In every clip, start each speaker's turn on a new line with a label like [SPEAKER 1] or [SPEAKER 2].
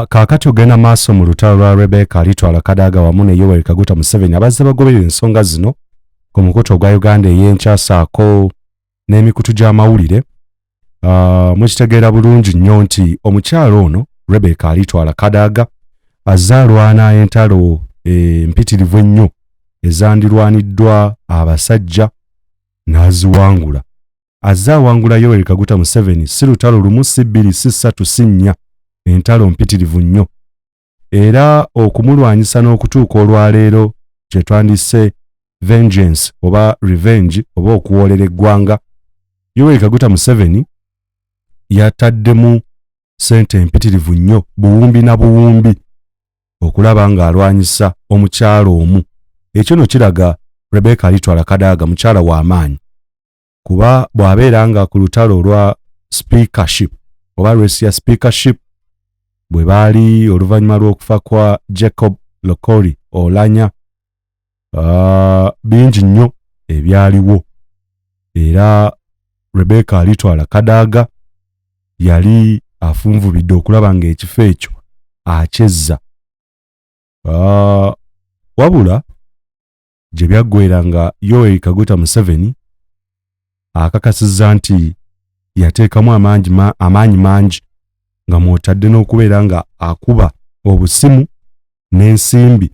[SPEAKER 1] Kaakati ogenda maaso mu lutalo lwa Rebecca Alitwala Kadaga wamu ne Yoweri Kaguta Museveni. Abazze bagoberera ensonga zino ku mukutu ogwa Uganda ey'enkyasaako n'emikutu gy'amawulire, mukitegeera bulungi nnyo nti omukyalo ono Rebecca Alitwala Kadaga azze alwana entalo empitirivu ennyo ezandirwaniddwa abasajja n'aziwangula. Azze awangula Yoweri Kaguta Museveni si lutalo lumu, si bbiri, si ssatu, si nnya, entalo mpitirivu nnyo, era okumulwanyisa n'okutuuka olwaleero kye twandise vengeance oba revenge oba okuwoolera eggwanga. Yoweri Kaguta Museveni yataddemu ssente empitirivu nnyo, buwumbi na buwumbi, okulaba ng'alwanyisa omukyalo omu. Ekyo no kiraga Rebecca Alitwala Kadaga mukyala w'amaanyi, kuba bw'abeera nga ku lutalo olwa speakership oba race ya speakership bwe baali oluvannyuma lw'okufa kwa Jacob Lokori Olanya, bingi nnyo ebyaliwo, era Rebecca Alitwala Kadaga yali afunvubidde okulaba ng'ekifo ekyo akyezza. Wabula gye byaggwera nga Yoweri Kaguta Museveni akakasizza nti yateekamu amaanyi mangi, nga mw'otadde n'okubeera nga akuba obusimu n'ensimbi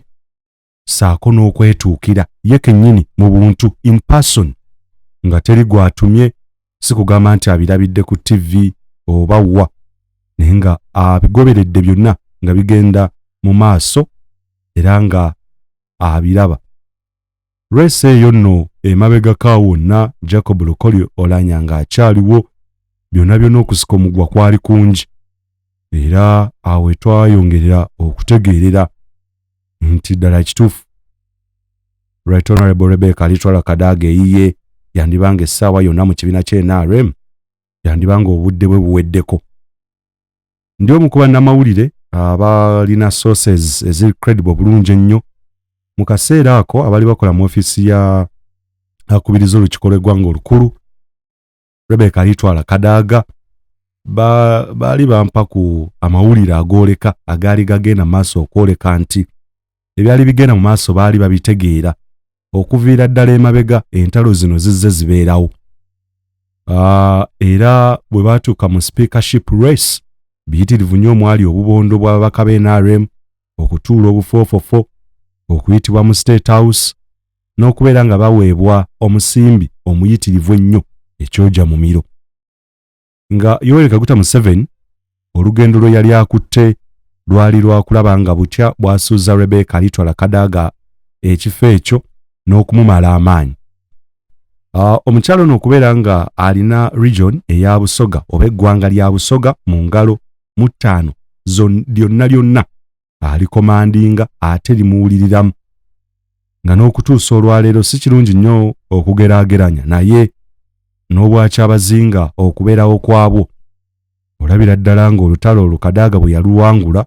[SPEAKER 1] ssaako n'okwetuukira ye kennyini mu buntu, in person, nga teri gw'atumye, si kugamba nti abirabidde ku TV oba wa, naye nga abigoberedde byonna nga bigenda mu maaso era nga abiraba. Race eyo nno emabegako awo wonna Jacob Lokoli Olanya ng'akyaliwo, byonna byonna okusika omugwa kwali kungi, era awo twayongerera okutegeerera nti ddala kituufu Right Honorable Rebecca Alitwala Kadaga eyiye yandibanga essaawa yonna mu kibiina kye NRM yandibanga obudde bwe buweddeko. Ndi omu ku bannamawulire abalina sources eziri credible bulungi ennyo mu kaseera ako abali bakola mu ofiisi ya akubiriza olukiiko lw'eggwanga olukulu Rebecca Alitwala Kadaga. Baali bampa ku amawulire agooleka agaali gagenda maaso okwoleka nti ebyali bigenda mu maaso baali babitegeera okuviira ddala emabega. Entalo zino zizze zibeerawo, era bwe baatuuka mu speakership race biyitirivu nnyo omwali obubondo bw'ababaka ba NRM okutuula obufoofofo, okuyitibwa mu State House n'okubeera nga baweebwa omusimbi omuyitirivu ennyo ekyoja mumiro, nga Yoweri Kaguta Museveni olugendo lwe yali akutte lwali lwa kulaba nga butya bw'asuuza Rebecca Alitwala Kadaga ekifo ekyo n'okumumala amaanyi. Omukyalo ono okubeera nga alina region eya Busoga oba eggwanga lya Busoga mu ngalo mu ttaano lyonna lyonna alikomandinga ate limuwuliriramu, nga n'okutuusa olwaleero si kirungi nnyo okugeraageranya naye n'obwakyabazinga okubeerawo kwabwo, olabira ddala ng'olutalo olwo Kadaga bwe yaluwangula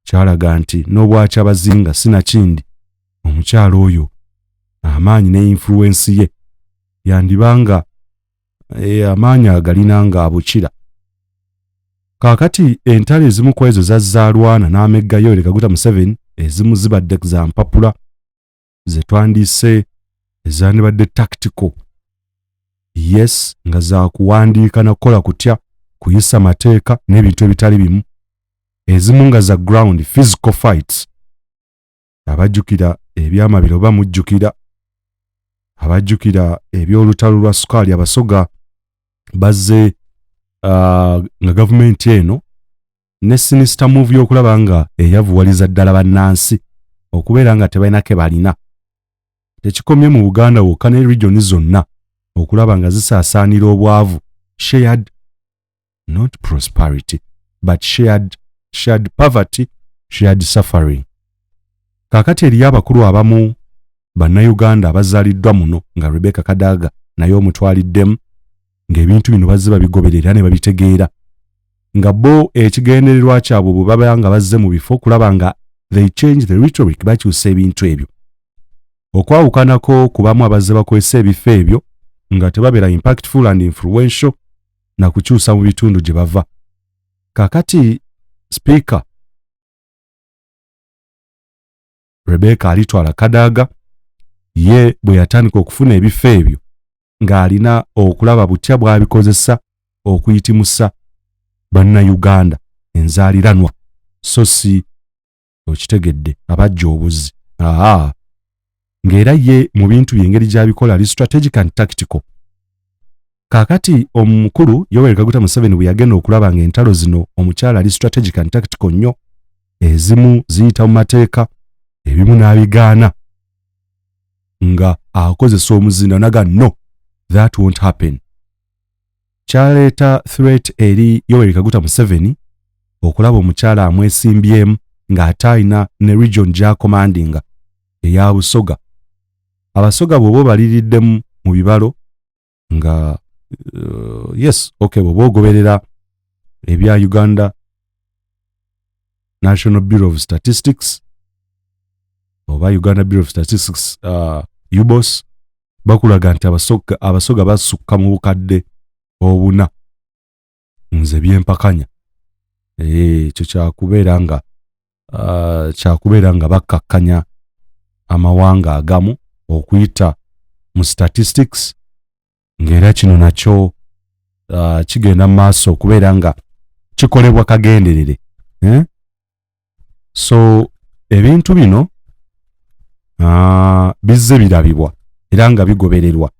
[SPEAKER 1] kyalaga nti n'obwakyabazinga sinakindi omukyalo oyo amaanyi ne influence ye yandibanga amaanyi agalina nga abukira. Kaakati entalo ezimu ku ezo zazzaalwana n'amegga Yoweri Kaguta Museveni, ezimu zibadde za mpapula ze twandise ezandibadde tactical, yes, nga za kuwandiika na kukola kutya, kuyisa mateeka n'ebintu ebitali bimu, ezimu nga za ground physical fights. Abajjukira ebyamabiro oba mujjukira, abajjukira eby'olutalo lwa sukaali, Abasoga bazze nga gavumenti eno ne sinister move y'okulaba nga eyavuwaliza ddala bannansi okubeera nga tebalina ke balina. Tekikomye mu Buganda wokka, ne region zonna okulaba nga zisaasaanira obwavu, shared not prosperity but shared poverty, shared suffering. Kaakati eriyo abakulu abamu Bannayuganda abazaaliddwa muno nga Rebecca Kadaga naye omutwaliddemu, ng'ebintu bino bazze babigoberera ne babitegeera, nga bo ekigendererwa kyabwe bwe baba nga bazze mu bifo kulaba nga they change the rhetoric, bakyusa ebintu ebyo, okwawukanako ku bamu abazze bakozesa ebifo ebyo nga tebabeera impactful and influential na kukyusa mu bitundu gye bava. Kaakati Sipiika Rebecca Alitwala Kadaga ye bwe yatandika okufuna ebifo ebyo ng'alina okulaba butya bw'abikozesa okuyitimusa Bannayuganda enzaaliranwa, so si okitegedde abajja obuzi. Aa, ng'era ye mu bintu bye engeri gy'abikola ali strategic and tactical. Kaakati omukulu Yoweri Kaguta Museveni bwe yagenda okulaba ng'entalo zino omukyala ali strategic and tactical nnyo, ezimu ziyita mu mateeka, ebimu n'abigaana nga akozesa omuzinda naga, "No, that won't happen." Kyaleeta threat eri Yoweri Kaguta Museveni okulaba omukyala amwesimbyemu ng'ate alina ne region gy'acommandinga eya Busoga. Abasoga bw'oba obaliriddemu mu bibalo nga yes, okay, bw'oba ogoberera ebya Uganda National Bureau of Statistics oba Uganda Bureau of Statistics, UBOS, bakulaga nti Abasoga basukka mu 4,000. Nze byempakanya ekyo kyakubeera nga bakkakkanya amawanga agamu okuyita mu statistics, ng'era kino nakyo kigenda mu maaso okubeera nga kikolebwa kagenderere, eh? So ebintu bino bizze birabibwa era nga bigobererwa,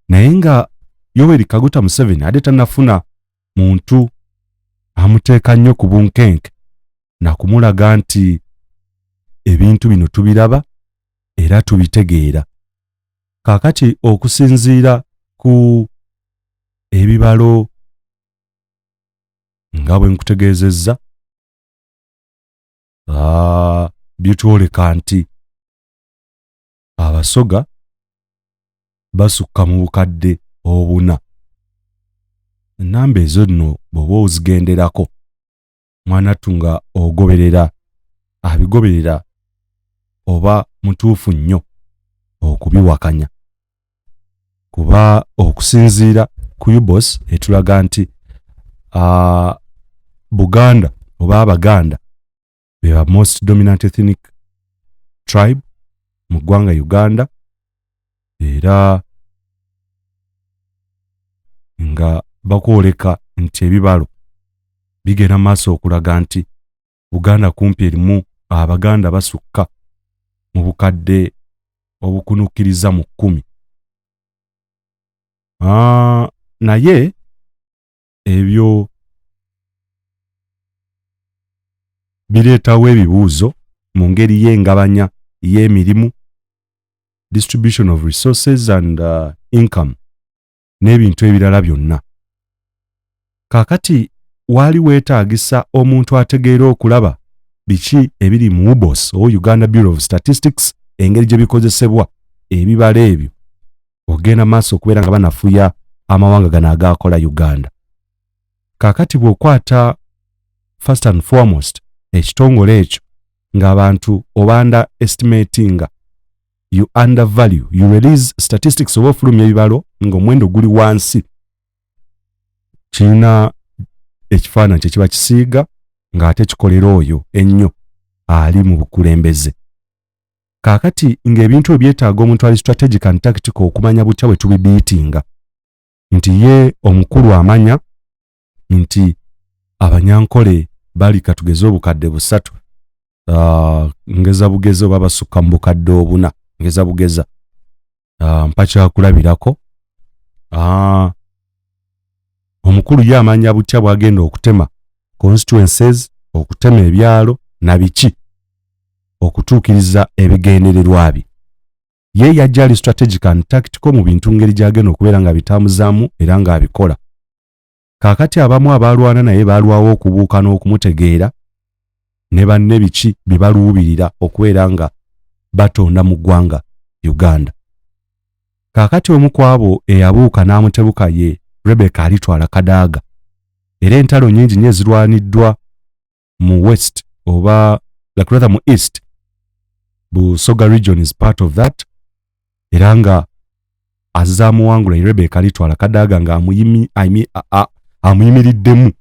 [SPEAKER 1] naye nga Yoweri Kaguta Museveni ate tannafuna muntu amuteeka nnyo ku bunkenke nakumulaga nti ebintu bino tubiraba era tubitegeera. Kaakati okusinziira ku ebibalo nga bwe nkutegeezezza, bitwoleka nti Abasoga basukka mu 4,000. Ennamba ezo nno bw'oba ozigenderako, mwanattu, nga ogoberera abigoberera oba mutuufu nnyo okubiwakanya, kuba okusinziira ku UBOS etulaga nti Buganda oba Abaganda be ba most dominant ethnic tribe mu ggwanga Uganda, era nga bakwoleka nti ebibalo bigenda mu maaso okulaga nti Buganda kumpi erimu Abaganda basukka mu 10,010. Naye ebyo bireetawo ebibuuzo mu ngeri y'engabanya y'emirimu, distribution of resources and income n'ebintu ebirala byonna. Kaakati waali weetaagisa omuntu ategeera okulaba biki ebiri mu UBOS oba Uganda Bureau of Statistics, engeri gye bikozesebwa ebibalo ebyo ogenda maaso okubeera nga banafuya amawanga gano agaakola Uganda. Kaakati bw'okwata first and foremost ekitongole ekyo ng'abantu oba underestimatinga, you undervalue, you release statistics oba ofulumya ebibalo ng'omuwendo guli wansi, kirina ekifaananyi kye kiba kisiiga ng'ate kikolera oyo ennyo ali mu bukulembeze. Kaakati ng'ebintu ebyo byetaaga omuntu ali strategic and tactical okumanya butya bwe tubibeatinga, nti ye omukulu amanya nti Abanyankole bali katugeze 3,000, ngeza bugeza, oba basukka mu 4,000, ngeza bugeza, mpa kyakulabirako. Omukulu ye amanya butya bw'agenda okutema constituencies, okutema ebyalo na biki okutuukiriza ebigendererwa bye. Ye yajja ali strategic and tactical mu bintu ngeri gy'agenda okubeera nga bitambuzaamu era ng'abikola. Kaakati abamu abaalwana naye baalwawo okubuuka n'okumutegeera ne banne biki bye baluubirira okubeera nga batonda mu ggwanga Uganda. Kaakati omu ku abo eyabuuka n'amutebuka ye Rebecca Alitwala Kadaga, era entalo nnyingi nnyo ezirwaniddwa mu west oba like rather mu east, Busoga region is part of that, era nga azaamuwangula ye Rebecca Alitwala Kadaga nga amuyimiriddemu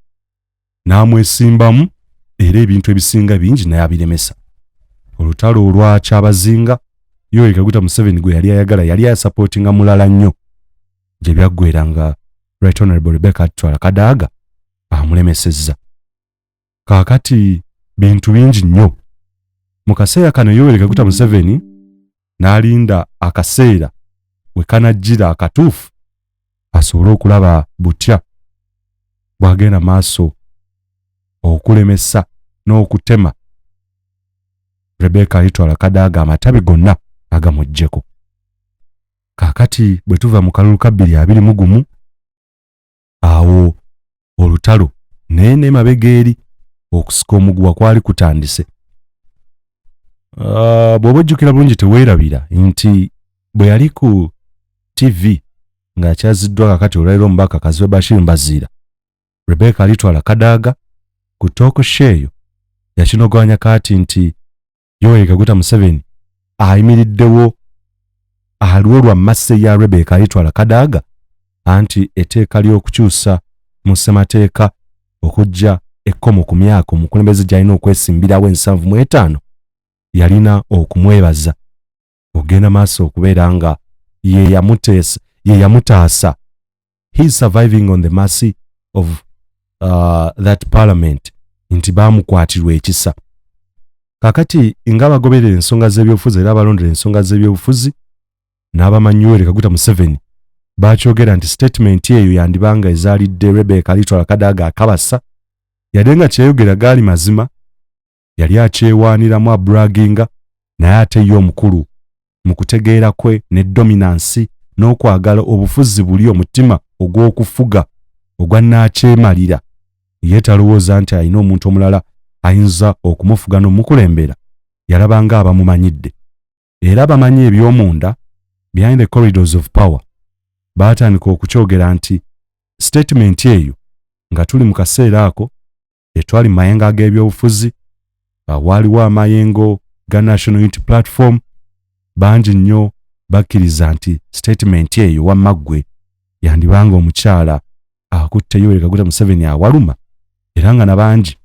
[SPEAKER 1] n'amwesimbamu, era ebintu ebisinga bingi naye abiremesa. Olutalo olwa Kyabazinga, Yoweri Kaguta Museveni gwe yali ayagala yali asupportinga mulala nnyo, gye byaggwera nga Right Honorable Rebecca Alitwala Kadaga amulemesezza. Kaakati bintu bingi nnyo mu kaseera kano. Yoweri Kaguta Museveni n'alinda akaseera we kanajjira akatuufu asobole okulaba butya bw'agenda maaso okulemesa n'okutema Rebecca Alitwala Kadaga amatabi gonna agamuggyeko. Kaakati bwe tuva mu kalulu ka 2021, awo olutalo naye n'emabega eri okusika omuguwa kwali kutandise. Bw'oba ojjukira bulungi, teweerabira nti bwe yali ku TV ng'akyaziddwa kakati olwaliro omubaka Kazibwe Bashir Mbaziira, Rebecca Alitwala Kadaga ku talk show eyo yakinoganya kaati nti Yoweri Kaguta Museveni ayimiriddewo aliwo lwa mercy ya Rebecca Alitwala Kadaga, anti etteeka ly'okukyusa mu ssemateeka okujja ekkomo ku myaka omukulembeze gy'alina okwesimbirawo 75, yalina okumwebaza ogenda maaso okubeera nga ye yamutaasa. He is surviving on the mercy of that parliament, nti baamukwatirwa ekisa. Kaakati ng'abagoberera ensonga z'ebyobufuzi era abalondera ensonga z'ebyobufuzi n'abamanyi Yoweri Kaguta Museveni, bakyogera nti statement eyo yandibanga ezaalidde Rebecca Alitwala Kadaga akabasa, yadde nga kyeyogera gaali mazima, yali akyewaaniramu abraginga. Naye ate ye omukulu mu kutegeera kwe ne dominance n'okwagala obufuzi buli omutima ogw'okufuga ogwa nnaakyemalira, ye talowooza nti alina omuntu omulala ayinza okumufuga n'omukulembera. Yalabanga abamumanyidde era bamanyi eby'omunda, behind the corridors of power, baatandika okukyogera nti statement eyo, nga tuli mu kaseera ako tetwali mu mayengo ag'ebyobufuzi, waaliwo amayengo ga National Unity Platform, bangi nnyo bakkiriza nti statement eyo wamma ggwe yandibanga omukyala akutte Yoweri Kaguta Museveni awaluma, era nga nabangi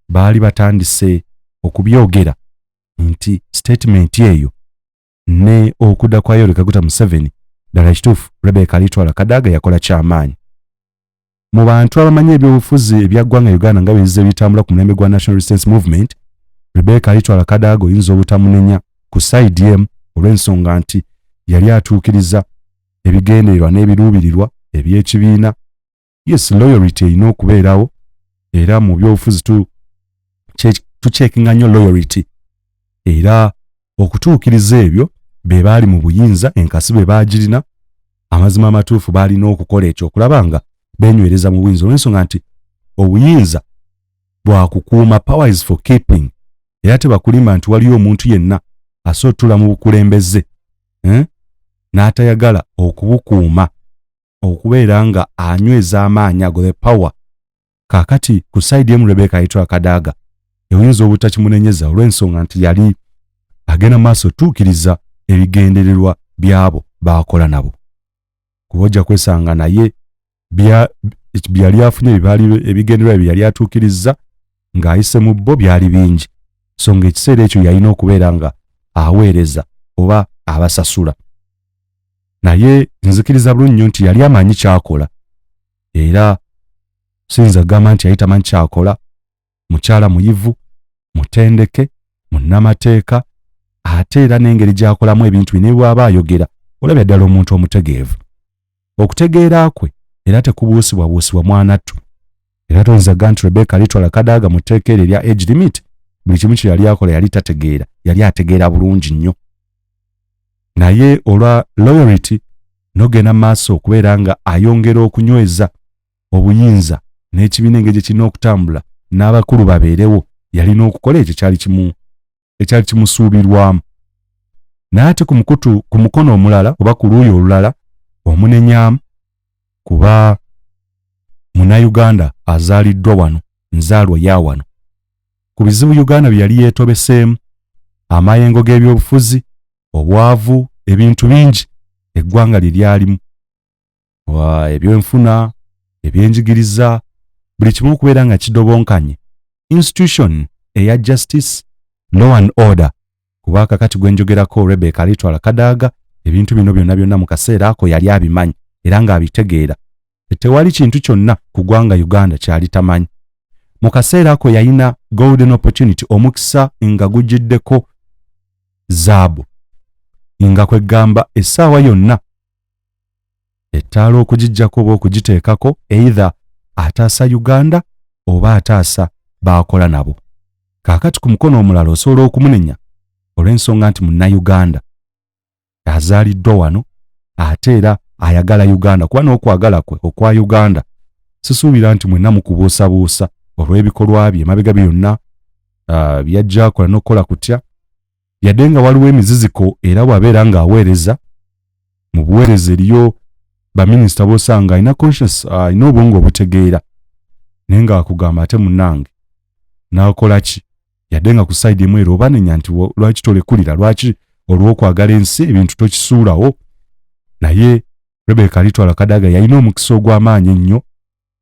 [SPEAKER 1] baali batandise okubyogera nti statement eyo ne okudda kwa Yoweri Kaguta Museveni ddala kituufu Rebecca Alitwala Kadaga yakola kyamaanyi. Mu bantu abamanyi ebyobufuzi ebyaggwanga Uganda nga byezize bitambula ku mulembe gwa National Resistance Movement, Rebecca Alitwala Kadaga oyinza obutamunenya ku side emu olw'ensonga nti yali atuukiriza ebigendererwa n'ebiruubirirwa eby'ekibiina. Yes, loyalty erina okubeerawo, era mu byobufuzi tucheckinga nnyo loyalty, era okutuukiriza ebyo be baali mu buyinza, enkasi be baagirina, amazima amatuufu baalina okukola ekyo okulaba nga benywereza mu buyinza, olw'ensonga nti obuyinza bwakukuuma, power is for keeping. Era tebakulimba nti waliyo omuntu yenna asobola otula mu bukulembeze, eh? N'atayagala okubukuuma, okubeera nga anyweza amaanyi ago, the power. Kaakati ku side emu Rebecca Alitwala Kadaga oyinza obutakimunenyeza olw'ensonga nti yali agenda maaso otuukiriza ebigendererwa byabo baakola nabo, kuba ojja kwesanga naye byali afunye ebigendererwa bye yali atuukirizza ng'ayise mu bo byali bingi, so ng'ekiseera ekyo yalina okubeera nga aweereza oba abasasula. Naye nzikiriza bulungi nnyo nti yali amanyi kyakola, era siyinza kugamba nti yali tamanyi kyakola. Mukyala muyivu, mutendeke, munnamateeka, ate era n'engeri gy'akolamu ebintu bye ne bw'aba ayogera olabya ddala omuntu omutegeevu. Okutegeera kwe era tekubuusibwabuusibwa mwanattu, era toyinza ga nti Rebecca Alitwala Kadaga mu tteeka eryo erya age limit buli kimu kye yali akola yali tategeera. Yali ategeera bulungi nnyo, naye olwa loyalty n'ogenda maaso okubeera nga ayongera okunyweza obuyinza n'ekibiina engeri gye kirina okutambula n'abakulu babeerewo, yalina okukola ekyo kyali kimu ekyali kimusuubirwamu. Naye ate ku mukutu, ku mukono omulala oba ku luuyi olulala, omunenyamu kuba Munnayuganda azaaliddwa wano, nzaalwa ya wano. Ku bizibu Uganda bye yali yeetobeseemu, amayengo g'ebyobufuzi, obwavu, ebintu bingi eggwanga lye lyalimu, ebyenfuna, ebyenjigiriza, buli kimu okubeera nga kidobonkanye, institution eya justice, law and order. Kuba kakati gwe njogerako, Rebecca Alitwala Kadaga, ebintu bino byonna byonna mu kaseera ako yali abimanyi era ng'abitegeera. Tewali kintu kyonna ku ggwanga Uganda kyali tamanyi. Mu kaseera ako yalina golden opportunity, omukisa nga gujiddeko zaabu, nga kwegamba essaawa yonna ettaala okugijjako oba okugiteekako, either ataasa Uganda oba ataasa baakola nabo. Kaakati ku mukono omulala osobola okumunenya olw'ensonga nti Munnayuganda azaaliddwa wano, ate era ayagala Uganda, kuba n'okwagala kwe okwa Uganda sisuubira nti mwenna mukubuusabuusa olw'ebikolwa bye emabega byonna byajja akola n'okukola kutya. Yadde nga waliwo emiziziko, era bw'abeera ng'aweereza mu buweereza eriyo baminisita b'osanga alina conscious, alina obwongo obutegeera, naye ng'akugamba ate munnange n'akola ki? Yadde nga ku side emu era obanenya nti lwaki tolekulira, lwaki olw'okwagala ensi ebintu tokisuulawo? Naye Rebecca Alitwala Kadaga yalina omukisa ogw'amaanyi ennyo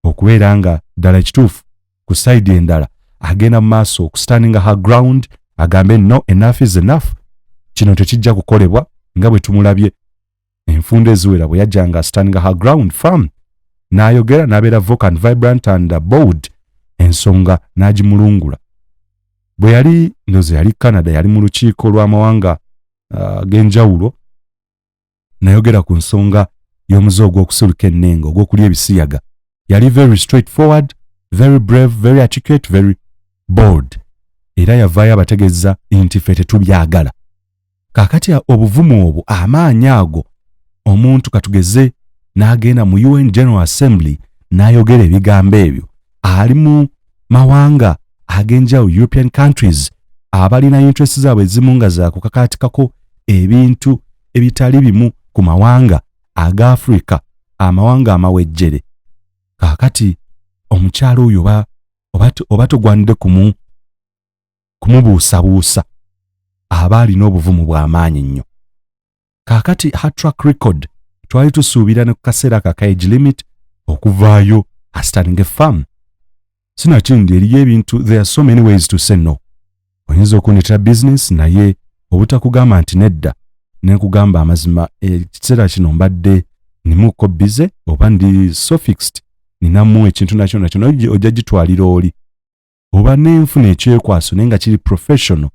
[SPEAKER 1] okubeera nga ddala ekituufu ku side endala agenda mu maaso okustandinga her ground, agambe, "No, enough is enough, kino tekijja kukolebwa," nga bwe tumulabye enfunda eziwera bwe yajjanga standing her ground firm, n'ayogera, n'abeera vocal and vibrant and bold, ensonga n'agimulungula. Bwe yali, ndoza yali Canada, yali mu lukiiko lw'amawanga ag'enjawulo, nayogera ku nsonga y'omuze ogw'okusuluka ennenga, ogw'okulya ebisiyaga. Yali very straightforward, very brave, very articulate, very bold, era yavaayo abategeeza nti ffe tetubyagala. Kaakati obuvumu obwo, amaanyi ago, omuntu katugeze n'agenda mu UN General Assembly n'ayogera ebigambo ebyo, ali mu mawanga ag'enjawulo, European countries, abalina interest zaabwe ezimu nga zakukakaatikako ebintu ebitali bimu ku mawanga aga Africa, amawanga amawejjere. Kaakati omukyalo oyo oba togwanidde kumubuusabuusa, aba alina obuvumu bw'amaanyi nnyo. Kaakati her track record, twali tusuubira ne ku kaseera ako aka age limit okuvaayo astandinge firm. Sinakindi eriyo ebintu, there are so many ways to say no. Oyinza okundetera business, naye obutakugamba nti nedda, nenkugamba amazima, ekiseera kino mbadde nimuko busy oba ndi so fixed, ninamu ekintu nakyo nakyo, naye ojja gitwalira oli, oba nenfuna ekyekwaso naye nga kiri professional,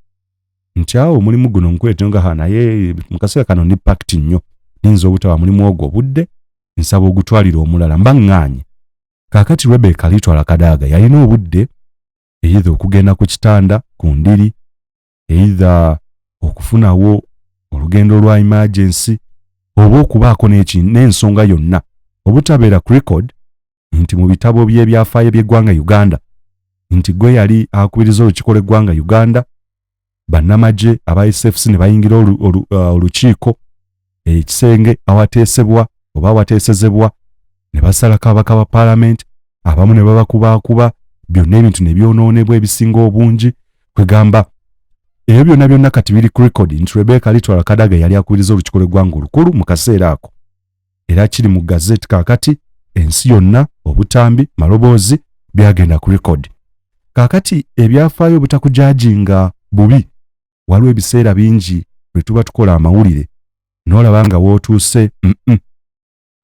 [SPEAKER 1] nti awo omulimu guno nkwete nga ha, naye mu kaseera kano ndi packed nnyo, niyinza obutaba mulimu ogwo obudde, nsaba ogutwalira omulala, mba ŋŋaanye. Kaakati Rebecca Alitwala Kadaga yalina obudde either okugenda ku kitanda ku ndiri, either okufunawo olugendo lwa emergency, oba okubaako n'ensonga yonna obutabeera ku record nti mu bitabo by'ebyafaayo by'eggwanga Uganda nti gwe yali akubiriza olukiiko lw'eggwanga Uganda, bannamagye aba SFC ne bayingira olukiiko, ekisenge awateesebwa oba awateesezebwa, ne basalako ababaka ba paalamenti abamu ne babakubaakuba, byonna ebintu ne byonoonebwa ebisinga obungi. Kwegamba ebyo byonna byonna kati biri ku record nti Rebecca Alitwala Kadaga yali akubiriza olukiiko lw'eggwanga olukulu mu kaseera ako, era kiri mu gazeti. Kaakati ensi yonna, obutambi, maloboozi byagenda ku record. Kaakati ebyafaayo obutakujajinga bubi, waliwo ebiseera bingi lwe tuba tukola amawulire n'olaba nga wootuuse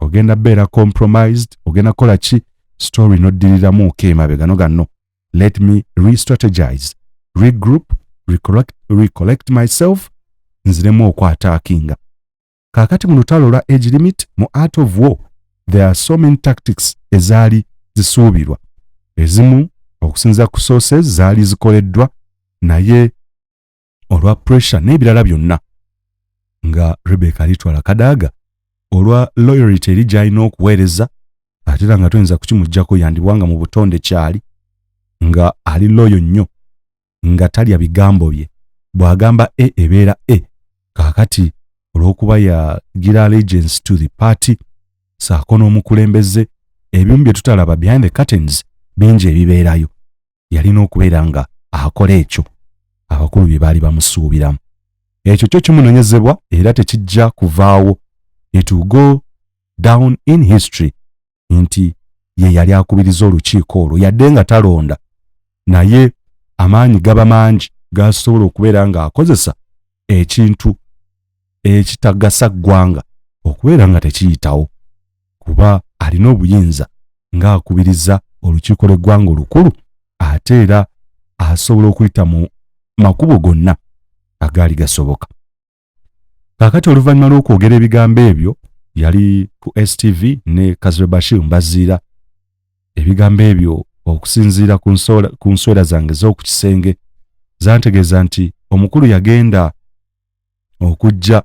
[SPEAKER 1] ogenda beera compromised, ogenda kukola ki story, n'oddiriramuuko emabega noga, "No, let me re-strategize, regroup, recollect myself, nziremu okwattackinga." Kaakati mu lutalo lwa age limit, mu art of war there are so many tactics ezaali zisuubirwa. Ezimu okusinziira ku sources zaali zikoleddwa, naye olwa pressure n'ebirala byonna, nga Rebecca Alitwala Kadaga olwa loyalty eri gy'alina okuweereza, ate era nga toyinza kukimuggyako, yandibwanga mu butonde kyali nga ali loyal nnyo, nga talya bigambo bye, bw'agamba e ebeera e. Kaakati olw'okuba yagira allegiance to the party saako n'omukulembeze, ebimu bye tutalaba behind the curtains bingi ebibeerayo, yalina okubeera nga akola ekyo abakulu bye baali bamusuubiramu. Ekyo kyo kimunoonyezebwa era tekijja kuvaawo. It will go down in history nti ye yali akubiriza olukiiko olwo, yadde nga talonda, naye amaanyi gaba mangi gasobola okubeera ng'akozesa. Ekintu ekitagasa ggwanga okubeera nga tekiyitawo, kuba alina obuyinza ng'akubiriza olukiiko lw'eggwanga olukulu, ate era asobola okuyita mu makubo gonna agaali gasoboka. Kaakati oluvannyuma lw'okwogera ebigambo ebyo, yali ku STV ne Kazibwe Bashir Mbaziira. Ebigambo ebyo, okusinziira ku nswera zange z'oku kisenge, zantegeeza nti omukulu yagenda okujja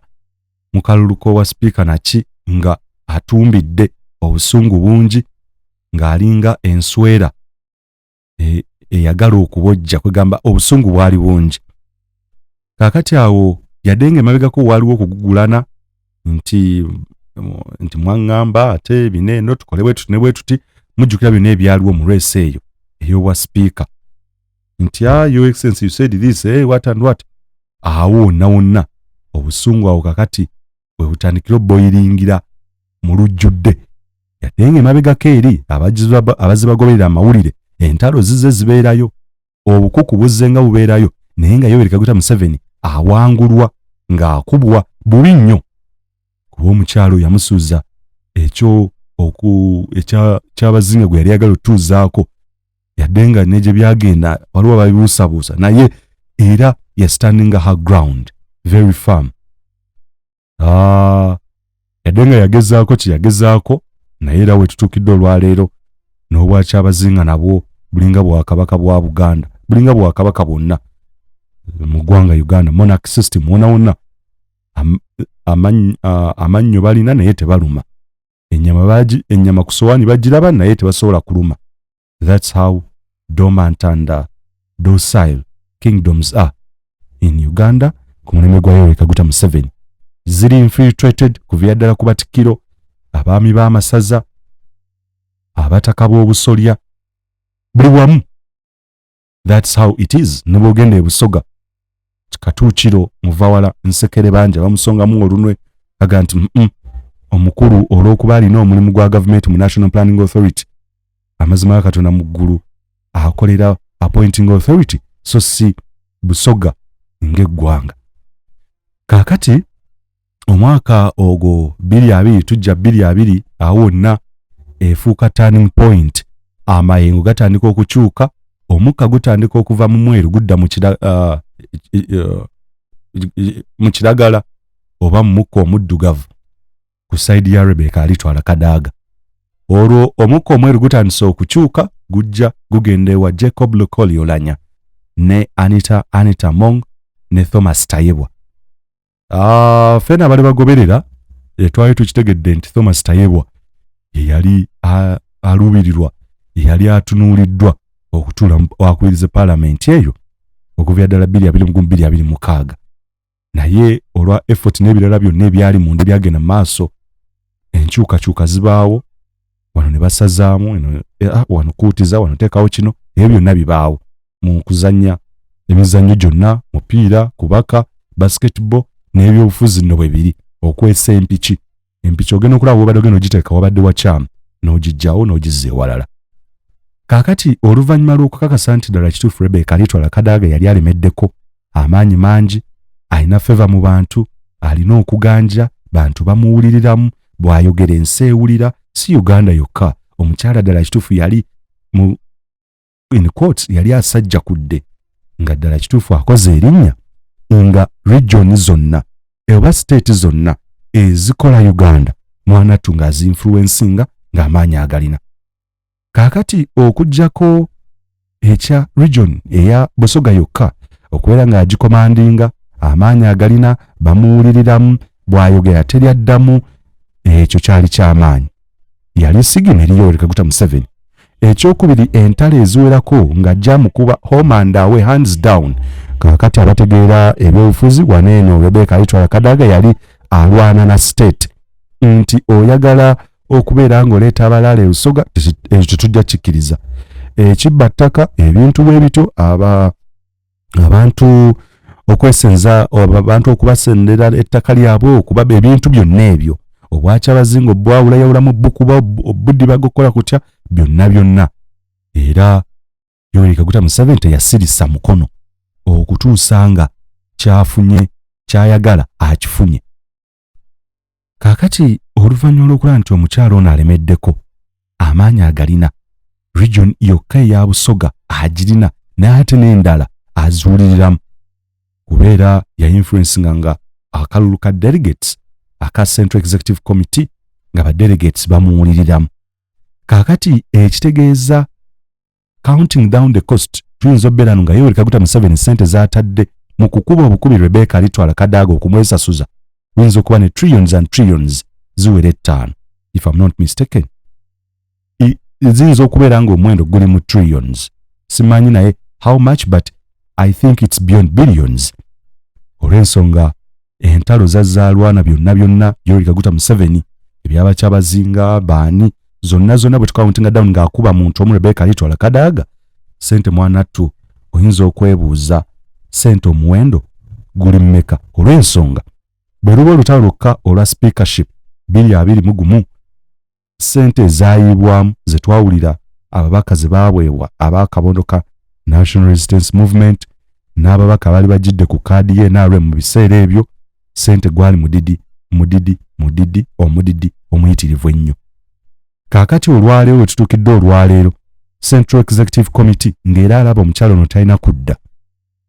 [SPEAKER 1] mu kalulu k'owa sipiika naki nga atumbidde obusungu bungi, ng'alinga enswera eyagala okubojja. Kwegamba obusungu bwali bungi. Kaakati awo, yadde nga emabegako waaliwo okugugulana nti mwaŋŋamba ate bino eno tukole bwe tuti ne bwe tuti, mujjukira byonna ebyaliwo mu race eyo ey'obwa sipiika, nti, "Ah, Your Excellency, you said this, eh, what and what." Awo wonna wonna obusungu awo kakati bwe butandikira oboyiringira mu lujjudde, yadde nga emabegako eri abazze bagoberera amawulire, entalo zizze zibeerayo, obukuku buzze nga bubeerayo, naye nga Yoweri Kaguta Museveni awangulwa ng'akubwa bubi nnyo, kuba omukyalo yamusuuza ekyo ekya Kyabazinga gwe yali ayagala otuuzaako, yadde nga ne gye byagenda waliwo ababibuusabuusa, naye era yastandinga her ground very firm. Ah, yadde nga yagezaako kye yagezaako, naye era wetutuukidde olwaleero n'obwakyabazinga nabwo bulinga bwakabaka bwa Buganda, bulinga bwakabaka bwonna mu ggwanga Uganda. Monarch system wonna wonna, amannyo balina naye tebaluma ennyama, ennyama ku sowaani bagiraba naye tebasobola kuluma. That's how dormant and docile kingdoms are in Uganda ku mulembe gwa Yoweri Kaguta Museveni. Ziri infiltrated kuviira ddala ku batikkiro, abaami b'amasaza, abataka b'obusolya, buli wamu. That's how it is. Ne bw'ogenda e Busoga, Katuukiro Muvawala Nsekere banja bamusongamu olunwe aga nti, Omukulu olw'okuba alina omulimu gwa gavumenti mu National Planning Authority, amazima ga Katonda mu ggulu akolera appointing authority, so si Busoga ng'eggwanga." Kaakati omwaka ogwo 2020 tujja 2020, awo wonna efuuka turning point. Amayengo gatandika okukyuka, omukka gutandika okuva mu mweru gudda mu kiragala oba mu mukka omuddugavu ku side ya Rebecca Alitwala Kadaga. Olwo omukka omweru gutandise okukyuka, gujja gugenda ewa Jacob L'Okori Oulanyah ne Anita Among ne Thomas Tayebwa. Ffena abali bagoberera twali tukitegedde nti Thomas Tayebwa yeyali aluubirirwa, yeyali atunuuliddwa okutuula akubiriza paalamenti eyo okuva ddala 2021-2026, naye olwa effort n'ebirala byonna ebyali munda ebyagenda mu maaso, enkyukakyuka zibaawo wano ne basazaamu eno, wano kuutiza, wano teekawo kino. Ebyo byonna bibaawo mu kuzannya emizannyo gyonna, mupiira, kubaka, basketball n'ebyobufuzi nno bwe biri. Okwesa empiki, empiki ogenda okulaba wobadde ogenda ogiteeka wabadde wakyamu, n'ogijjawo n'ogizza ewalala. Kaakati oluvannyuma lw'okukakasa nti ddala kituufu Rebecca Alitwala Kadaga yali alemeddeko, amaanyi mangi, alina favour mu bantu, alina okuganja, bantu bamuwuliriramu, bw'ayogera ensi ewulira, si Uganda yokka, omukyala ddala kituufu yali mu in quotes yali asajja kudde nga ddala kituufu akoze erinnya nga region zonna oba state zonna ezikola Uganda, mwanattu ng'azinfluencinga ng'amaanyi agalina. Kaakati okuggyako ekya region eya Busoga yokka okubeera ng'agicommandinga, amaanyi agalina, bamuwuliriramu, bw'ayogera teryaddamu, ekyo kyali kyamaanyi, yali signal eri Yoweri Kaguta Museveni. Ekyokubiri, entalo eziwerako ng'ajja mukuba home and away, hands down. Kaakati abategeera ebyobufuzi, wano eno Rebecca Alitwala Kadaga yali alwana na state nti oyagala okubeera ng'oleeta abalaala ebusoga, ekyo tetujja kikkiriza, ekibba ttaka, ebintu bwe bityo, aba abantu okwesenza, abantu okubasendera ettaka lyabwe, okubaba ebintu byonna ebyo, obwakyabazinga obwawulayawulamu, bukuba obudibaga, okukola kutya, byonna byonna. Era Yoweri Kaguta Museveni teyasirisa mukono okutuusa nga kyafunye. Kyayagala akifunye. Kaakati oluvannyuma lw'okulaba nti omukyala ono alemeddeko, amaanyi agalina, region yokka eya Busoga agirina, n'ate n'endala aziwuliriramu, kubeera ya influencinga nga akalulu ka delegates aka Central Executive Committee, nga ba delegates bamuwuliriramu. Kaakati ekitegeeza, counting down the cost, tuyinza obbeera no nga Yoweri Kaguta Museveni sente z'atadde mu kukuba obukubi Rebecca Alitwala Kadaga okumwesasuza, buyinza okuba ne trillions and trillions ziwera 5, if I'm not mistaken. Ziyinza okubeera nga omuwendo guli mu trillions, simanyi naye how much, but I think it's beyond billions, olw'ensonga entalo zazzaalwana byonna byonna Yoweri Kaguta Museveni ebyabakyabazinga baani zonna zonna, bwe tucountinga down ng'akuba muntu omu Rebecca Alitwala Kadaga, sente mwanattu oyinza okwebuuza sente omuwendo guli mmeka, olw'ensonga bwe luba olutalo lwokka olwa speakership 2021, sente ezaayiibwamu ze twawulira ababaka ze baaweebwa ab'akabondo ka National Resistance Movement n'ababaka baali bajjidde ku kaadi ye NRM mu biseera ebyo, sente gwali mudidi mudidi mudidi omudidi omuyitirivu ennyo. Kaakati olwaleero we tutuukidde, olwaleero Central Executive Committee ng'era alaba omukyala ono talina kudda,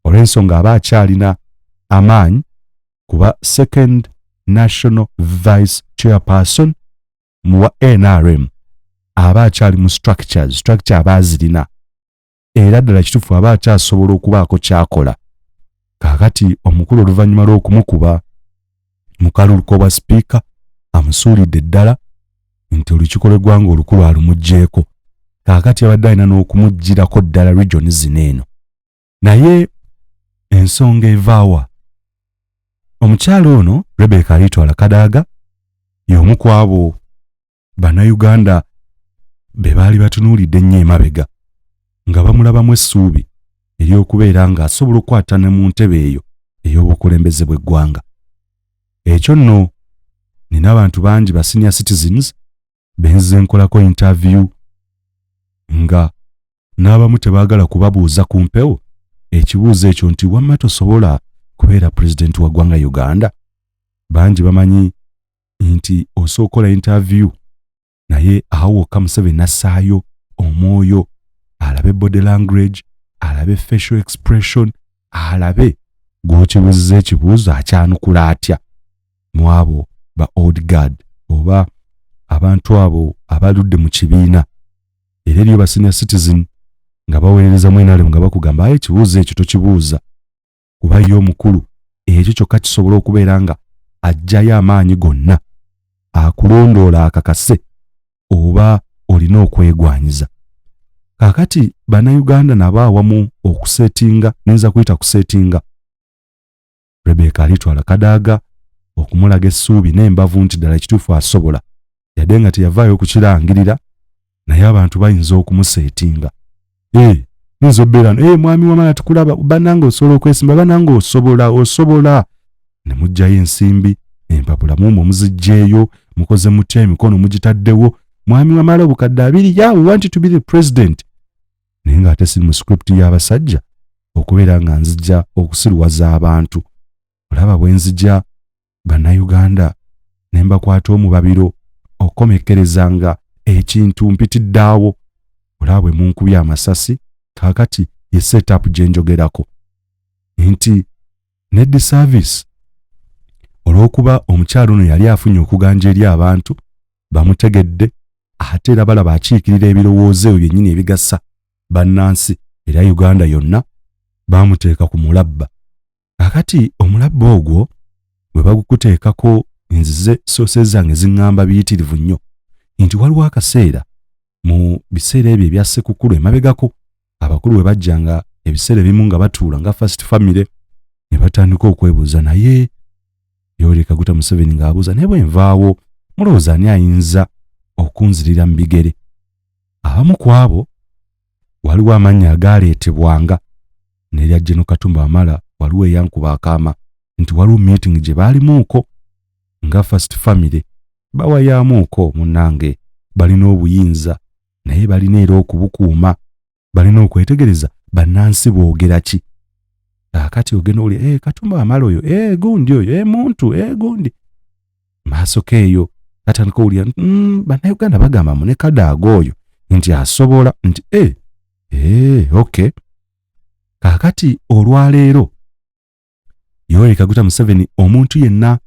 [SPEAKER 1] olw'ensonga aba akyalina amaanyi kuba second national vice chairperson mu wa NRM, aba akyali mu structures, structure aba azirina, era ddala kituufu aba akyasobola okubaako kyakola. Kaakati omukulu oluvannyuma lw'okumukuba mu kalulu k'obwa sipiika, amusuulidde ddala nti olukiiko lw'eggwanga olukulu alumuggyeeko. Kaakati abadde alina n'okumuggyirako ddala region zino eno. Naye ensonga evaawa? Omukyala ono Rebecca Alitwala Kadaga y'omu ku abo Bannayuganda be baali batunuulidde ennyo emabega nga bamulabamu essuubi ery'okubeera ng'asobola okukwata ne mu ntebe eyo ey'obukulembeze bw'eggwanga. Ekyo nno nina abantu bangi ba senior citizens benzize nkolako interview nga n'abamu tebaagala kubabuuza ku mpewo ekibuuzo ekyo nti, "Wamma tosobola kubeera pulezidenti wa ggwanga Uganda?" Bangi bamanyi nti osooka okola interview, naye awo wokka Museveni nassaayo omwoyo alabe body language, alabe facial expression, alabe gw'okibuuziza ekibuuzo akyanukula atya mu abo ba old guard oba abantu abo abaludde mu kibiina. Era eriyo ba senior citizen nga baweereza mu NRM nga bakugamba, "Aye ekibuuzo ekyo tokibuuza," kuba ye omukulu ekyo kyokka kisobola okubeera nga aggyayo amaanyi gonna akulondoola akakase oba olina okwegwanyiza. Kaakati Bannayuganda nabo awamu okusetinga, niyinza kuyita kusetinga Rebecca Alitwala Kadaga okumulaga essuubi n'embavu nti ddala ekituufu asobola, yadde nga teyavaayo okukirangirira, naye abantu bayinza okumusetinga. Ee, yinza obbeera, "Ee, mwami Wamala, tukulaba, bannange osobola okwesimba, bannange osobola, osobola," ne muggyayo ensimbi, empapula mumwe muziggyeeyo, mukoze mutya, emikono mugitaddewo, "Mwami Wamala, obukadde 20, yeah, we want you to be the president." Naye ng'ate si mu script y'abasajja okubeera nga nzija okusiruwaza abantu. Olaba bwe nzija Bannayuganda ne mbakwata omubabiro okukomekkereza nga ekintu mpitiddaawo, olaba bwe munkubye amasasi. Kaakati ye setup gye njogerako nti ne disservice, olw'okuba omukyala ono yali afunye okuganja eri abantu bamutegedde, ate era balaba akiikirira ebirowoozo ebyo byennyini ebigasa bannansi era Uganda yonna, baamuteeka ku mulabba. Kaakati omulabba ogwo bwe bagukuteekako, nzize sources zange ziŋŋamba biyitirivu nnyo nti waliwo akaseera mu biseera ebyo ebya Ssekukulu emabegako, abakulu bwe bajjanga ebiseera ebimu nga batuula nga first family ne batandika okwebuuza, naye Yoweri Kaguta Museveni ng'abuuza, "Naye bwe nvaawo, mulowooza ani ayinza okunzirira mu bigere?" Abamu ku abo waliwo amannya agaaleetebwanga n'erya Gen Katumba Wamala. Waliwo eyankuba akaama nti waliwo meeting gye baalimuuko nga first family, bawayaamuuko, munnange balina obuyinza, naye balina era okubukuuma, balina okwetegereza bannansi boogera ki. Kaakati ogenda owulira, Katumba Wamala oyo, gundi oyo, muntu, gundi maaso keeyo. Katandika owulira, bannayuganda bagamba mu ne Kadaaga oyo nti asobola nti okay. Kaakati olwaleero Yoweri Kaguta Museveni, omuntu yenna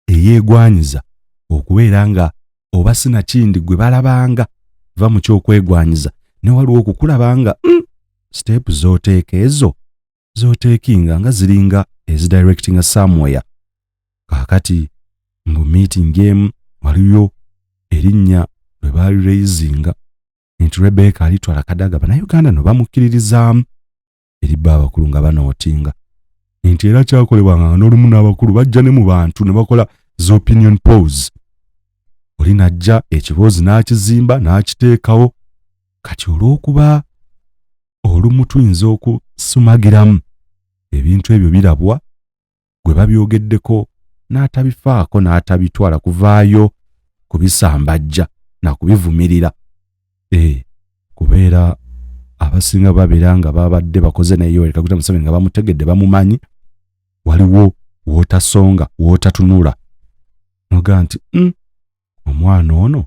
[SPEAKER 1] eyeegwanyiza okubeera nga oba sinakindi gwe balabanga va mu kyokwegwanyiza, ne waliwo okukulaba nga step z'oteeka ezo z'oteekinga nga ziringa ezidirectinga somewhere. Kaakati mbu meeting emu waliyo erinnya lwe baali raisinga nti Rebecca Alitwala Kadaga, bannayuganda no bamukkiririzaamu eri bba abakulu nga banootinga nti era kyakolebwanga n'olumu n'abakulu bajja ne mu bantu ne bakola zi opinion polls, oli najja ekiboozi n'akizimba n'akiteekawo. Kati olw'okuba olumu tuyinza okusumagiramu ebintu ebyo birabwa, gwe babyogeddeko n'atabifaako n'atabitwala kuvaayo kubisambajja na kubivumirira, kubeera abasinga babeera nga babadde bakoze naye Yoweri Kaguta Museveni nga bamutegedde, bamumanyi. Waliwo w'otasonga, w'otatunula noga nti omwana ono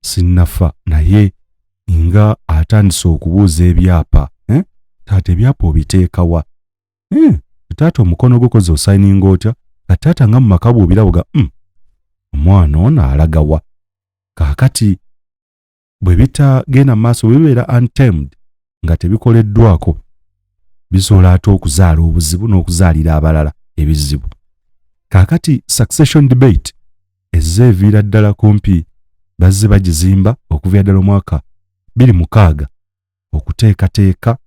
[SPEAKER 1] sinnafa naye nga atandise okubuuza ebyapa, eh? Taata, ebyapa obiteekawa? Taata, omukono gwo kozi osayininga otya? Nga taata nga mu maka bw'obirabo ga omwana ono alagawa? Kaakati bwe bitagenda mu maaso, bwe bibeera untamed nga tebikoleddwako, bisobola ate okuzaala obuzibu n'okuzaalira abalala ebizibu. Kaakati succession debate ezze eviira ddala kumpi bazze bagizimba okuviira ddala omwaka 2006, okuteekateeka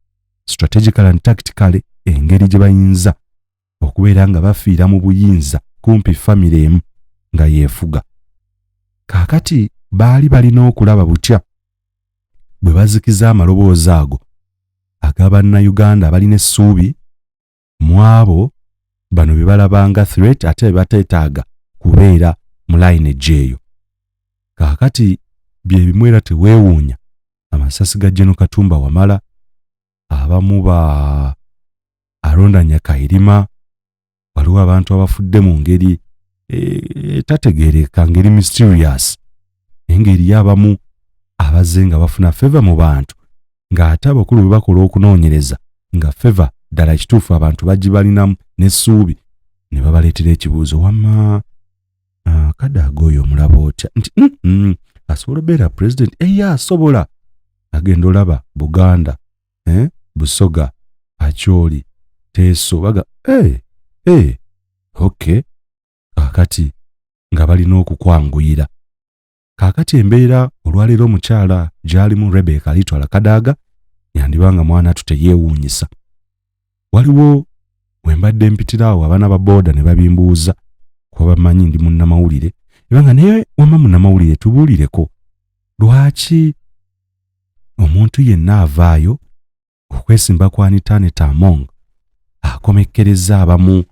[SPEAKER 1] strategical and tactically engeri gye bayinza okubeera nga bafiira mu buyinza kumpi famire emu nga yeefuga. Kaakati baali balina okulaba butya bwe bazikiza amaloboozi ago ag'abannayuganda abalina essuubi mu abo bano be balabanga threat ate be bateetaaga kubeera mu lineage eyo. Kaakati bye bimu era teweewuunya amasasi ga General Katumba Wamala, abamu ba Aronda Nyakairima, waliwo abantu abafudde mu ngeri etategeereka, ngeri mysterious, naye ng'eriyo abamu abazze nga bafuna favor mu bantu, ng'ate abakulu bwe bakola okunoonyereza nga favor ddala kituufu abantu bagibalinamu n'essuubi, ne babaleetera ekibuuzo, wamma Kadaaga oyo omulaba otya? Nti asobola obeera president? Eya, asobola. Agenda olaba Buganda, eh? Busoga, Acholi, Teso baga hey, hey, okay. Kaakati nga balina okukwanguyira. Kaakati embeera olwaleero omukyala gy'alimu Rebecca Alitwala Kadaaga yandibanga mwana tu teyeewuunyisa. Waliwo we mbadde mpitira awo abaana ba booda ne babimbuuza, kuba bamanyi ndi munnamawulire, ebanga naye wamma munnamawulire, tubuulireko lwaki omuntu yenna avaayo okwesimba kwa Anita Annet Among akomekkereza abamu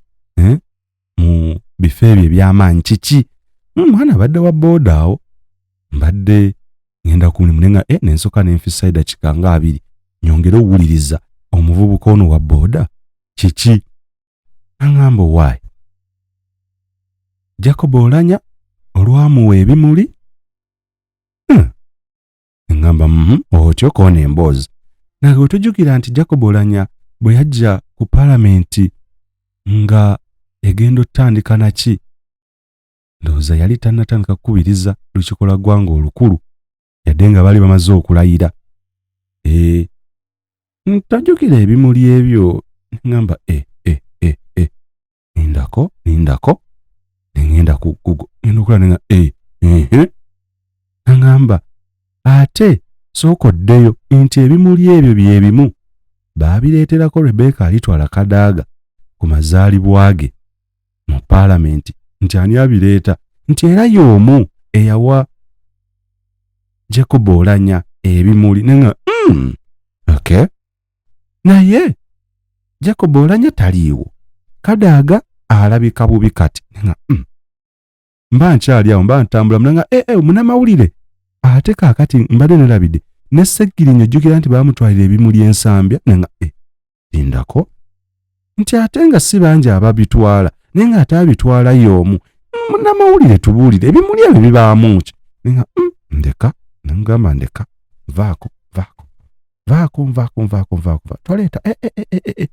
[SPEAKER 1] mu bifo ebyo eby'amaanyi kiki? Mwana abadde wa booda awo mbadde ngenda ku mulimu nenga nensooka nenfisa eddakiika nga 20 nyongere owuliriza omuvubuka ono wa booda kiki aŋŋamba. Owaayi Jacob Olanya olwamuwa ebimuli, Eŋŋamba otyo koona emboozi nange bwe tujjukira nti Jacob Olanya bwe yajja ku paalamenti nga egenda otutandika naki, ndowooza yali tannatandika kukubiriza lukiiko lwa ggwanga olukulu, yadde nga baali bamaze okulayira. Ntajjukira ebimuli ebyo. Ŋŋamba e e e e nindako, nindako, neŋŋenda ku Google, ngenda okulaba nenga ehe, naŋŋamba ate sooka oddeyo nti ebimuli ebyo bye bimu baabireeterako Rebecca Alitwala Kadaaga ku mazaalibwa ge mu paalamenti, nti ani abireeta, nti era y'omu eyawa Jacob Olanya ebimuli, nenga okay. Naye Jacob Olanya taliiwo, Kadaaga alabika bubi kati, nenga mba nkyali awo mba ntambula munanga munamawulire ate kaakati mbadde nerabidde ne Ssegirinya, ojjukira nti baamutwalira ebimuli ensambya, nenga lindako. Nti ate nga si bangi ababitwala, naye ng'ate abitwala y'omu. Munnamawulire tubuulire, ebimuli ebyo bibaamu ki? Naye nga ndeka, ne mugamba ndeka, vaako, vaako, vaako, nvaako, nvaako, nvaako, toleeta, eh, eh, eh, eh, eh.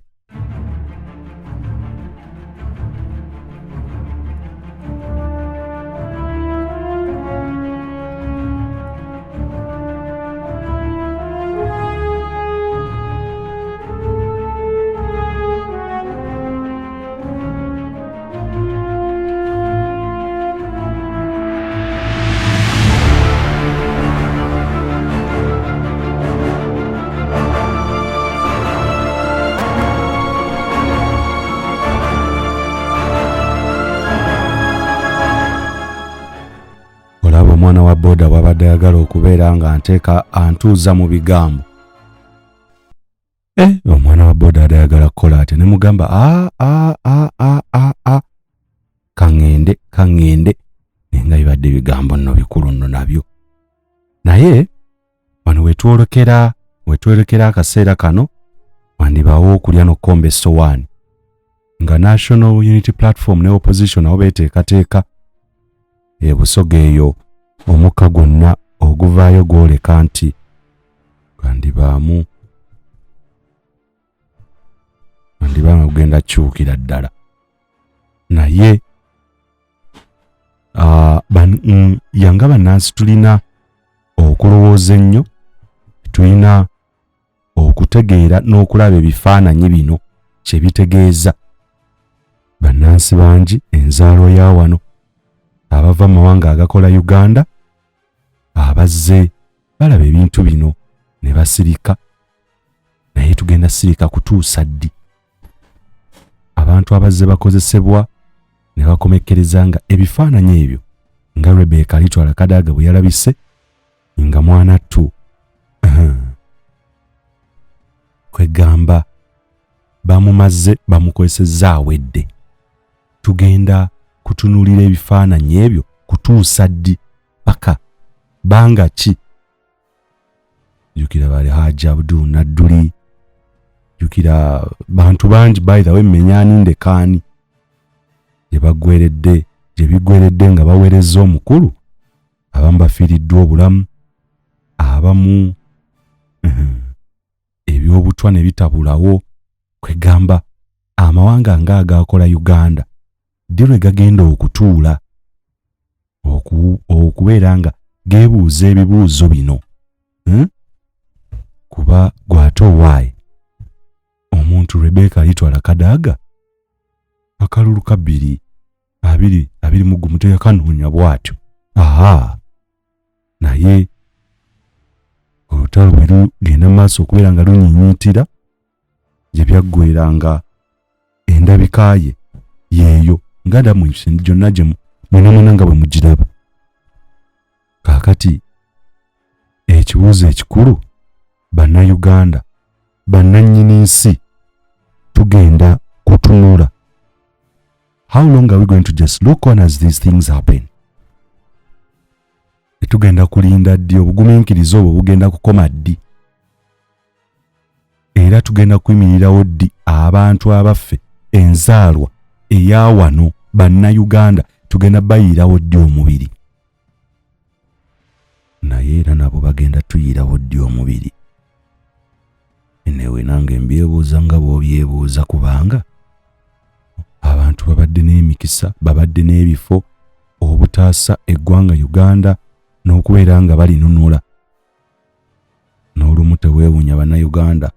[SPEAKER 1] Olaba omwana wa boda bw'abadde ayagala okubeera nga nteeka antuuza mu bigambo. Omwana wa boda adde ayagala kukola atya? Ne mugamba a a a a a a kaŋŋende kaŋŋende, naye nga bibadde bigambo nno bikulu nno nabyo. Naye wano wetwolekera akaseera kano wandibaawo okulya n'okukomba essowaani nga National Unity Platform ne opposition nabo beeteekateeka e Busoga eyo. Omukka gwonna oguvaayo gwoleka nti gandibaamu gandibanga gugenda kukyukira ddala. Naye yanga bannansi tulina okulowooza ennyo, tulina okutegeera n'okulaba ebifaananyi bino kye bitegeeza. Bannansi bangi enzaalwa ya wano abava mu mawanga agakola Uganda abazze balaba ebintu bino ne basirika. Naye tugenda sirika kutuusa ddi? Abantu abazze bakozesebwa ne bakomekkereza nga ebifaananyi ebyo nga Rebecca Alitwala Kadaga bwe yalabise nga mwana ttu, kwegamba bamumaze bamukozesezza awedde. Tugenda kutunuulira ebifaananyi ebyo kutuusa ddi? Paka banga ki? Jjukira bali Haji Abdul Nadduli, jjukira bantu bangi, by the way mmenyani ndekaani gye baggweredde, gye biggweredde nga baweerezza omukulu. Abamu bafiiriddwa obulamu, abamu ebyobutwa ne bitabulawo. Kwegamba amawanga ng'agaakola Uganda ddi lwe gagenda okutuula okubeera nga geebuuza ebibuuzo bino? Kuba gw'ate owaaye omuntu Rebecca Alitwala Kadaga akalulu ka bbiri abiri abiri mu gumu teyakanoonya bw'atyo. Aha, naye olutalo bwe lugenda mu maaso okubeera nga lunyiinyiitira gye byaggweera nga endabika ye yeeyo nga damu gyonna gye mwena mwena nga bwe mugiraba. Kaakati ekibuuzo ekikulu, bannayuganda bannannyini nsi, tugenda kutunula. How long are we going to just look on as these things happen? Tugenda kulinda ddi? Obugumiikiriza obwo bugenda kukoma ddi? Era tugenda kuyimirirawo ddi abantu abaffe enzaalwa eya wano bannayuganda tugenda bayiirawo ddi omubiri? Naye era nabo bagenda tuyiirawo ddi omubiri? Newe nange mbyebuuza nga bw'obyebuuza, kubanga abantu babadde n'emikisa, babadde n'ebifo obutaasa eggwanga Uganda n'okubeera nga balinunula. N'olumu teweewuunya bannayuganda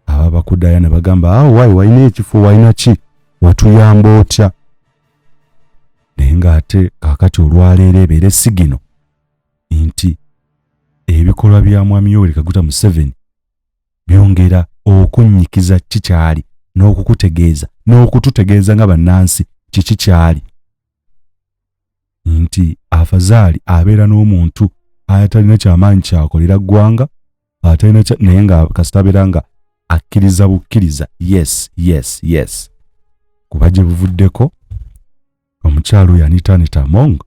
[SPEAKER 1] ababakudaya ne bagamba, awo waayi walina ekifo, walina ki, watuyamba otya? Naye ng'ate kaakati olwaleero ebeere sigino nti ebikolwa bya Mwami Yoweri Kaguta Museveni byongera okunnyikiza ki kyali n'okukutegeeza n'okututegeeza nga bannansi kiki kyali, nti afazaali abeera n'omuntu atalina kyamaanyi kyakolera ggwanga, atalina naye nga kasita abeera nga akkiriza bukkiriza yes yes yes. Kuba gye buvuddeko omukyalo oyo Anita Anita Among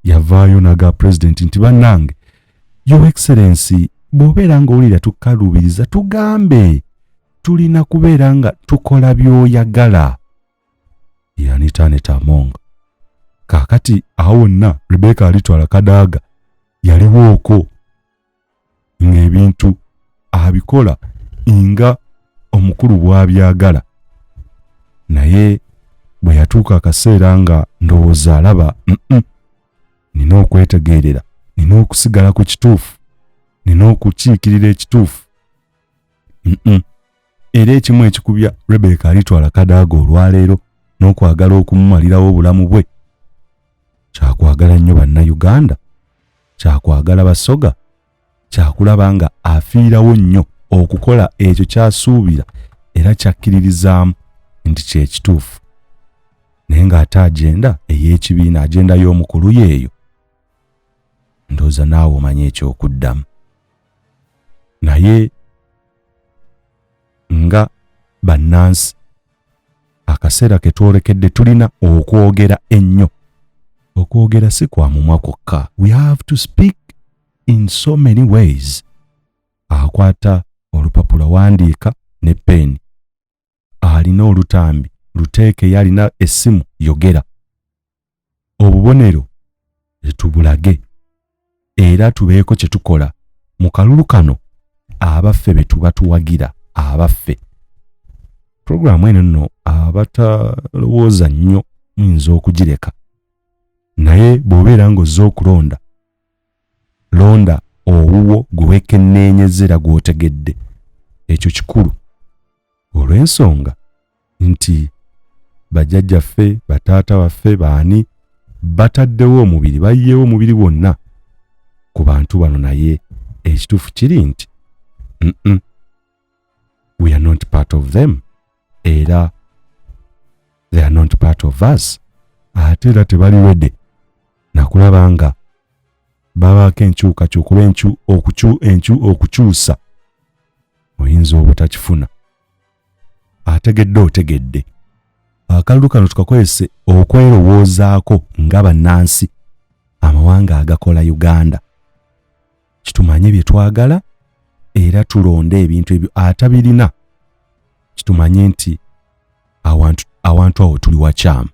[SPEAKER 1] yavaayo n'aga pulezidenti nti bannange, Your Excellency, bw'obeera ng'owulira tukaluubiriza tugambe. Tulina kubeera nga tukola by'oyagala. Ye Anita Annet Among. Kaakati awo wonna Rebecca Alitwala Kadaga yaliwooko ng'ebintu abikola nga omukulu bw'abyagala, naye bwe yatuuka akaseera nga ndowooza alaba nina okwetegeerera, nina okusigala ku kituufu, nina okukiikirira ekituufu. Era ekimu ekikubya Rebecca Alitwala Kadaga olwaleero n'okwagala okumumalirawo obulamu bwe kyakwagala nnyo Bannayuganda, kyakwagala Basoga, kyakulaba nga afiirawo nnyo okukola ekyo ky'asuubira era kyakkiririzaamu nti kye kituufu, naye ng'ate agenda ey'ekibiina, agenda y'omukulu yeeyo. Ndowooza naawe omanyi ekyokuddamu. Naye nga bannansi, akaseera ke twolekedde tulina okwogera ennyo. Okwogera si kwa mumwa kwokka, we have to speak in so many ways. Akwata olupapula, wandiika ne peeni, alina olutambi luteekeyo, alina essimu yogera. Obubonero tubulage era tubeeko kye tukola mu kalulu kano abaffe be tuba tuwagira abaffe. Puroguramu eno nno abatalowooza nnyo muyinza okugireka, naye bw'obeera ng'ozze okulonda, londa owuwo gwe weekenneenyeza era gw'otegedde. Ekyo kikulu olw'ensonga nti bajjajjaffe, bataata baffe, baani bataddewo omubiri, bayiyeewo omubiri gwonna ku bantu bano, naye ekituufu kiri nti we are not part of them era they are not part of us. Ate era tebali ready nakulaba nga babaako enkyukakyuka oba okukyusa oyinza obutakifuna. Ategedde otegedde. Akalulu kano tukakozese okwerowoozaako nga bannansi amawanga agakola Uganda, kitumanye bye twagala era tulonde ebintu ebyo. Atabirina kitumanye nti awantu awo tuli wakyamu.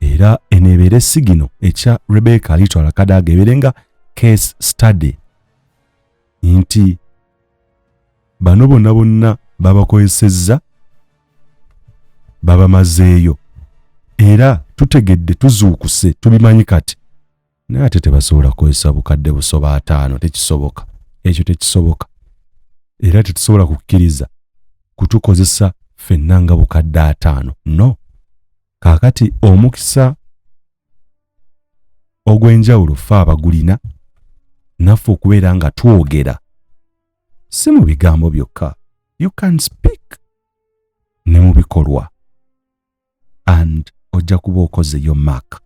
[SPEAKER 1] Era eno ebeere sigino ekya Rebecca Alitwala Kadaga ebeere nga case study nti bano bonna bonna babakozesezza, babamazeeyo, era tutegedde, tuzuukuse, tubimanyi kati. Naye ate tebasobola kukozesa bukadde busoba 50, tekisoboka, ekyo tekisoboka. Era tetusobola kukkiriza kutukozesa ffenna nga bukadde 50, no. Kaakati omukisa ogw'enjawulo ffe abagulina naffe okubeera nga twogera, si mu bigambo byokka, you can speak ne mu bikolwa and ojja kuba okoze yo mark.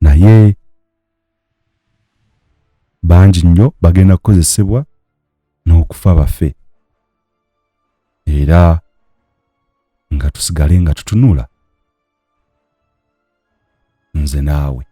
[SPEAKER 1] Naye bangi nnyo bagenda kukozesebwa n'okufa bafe, era nga tusigale nga tutunula nze naawe.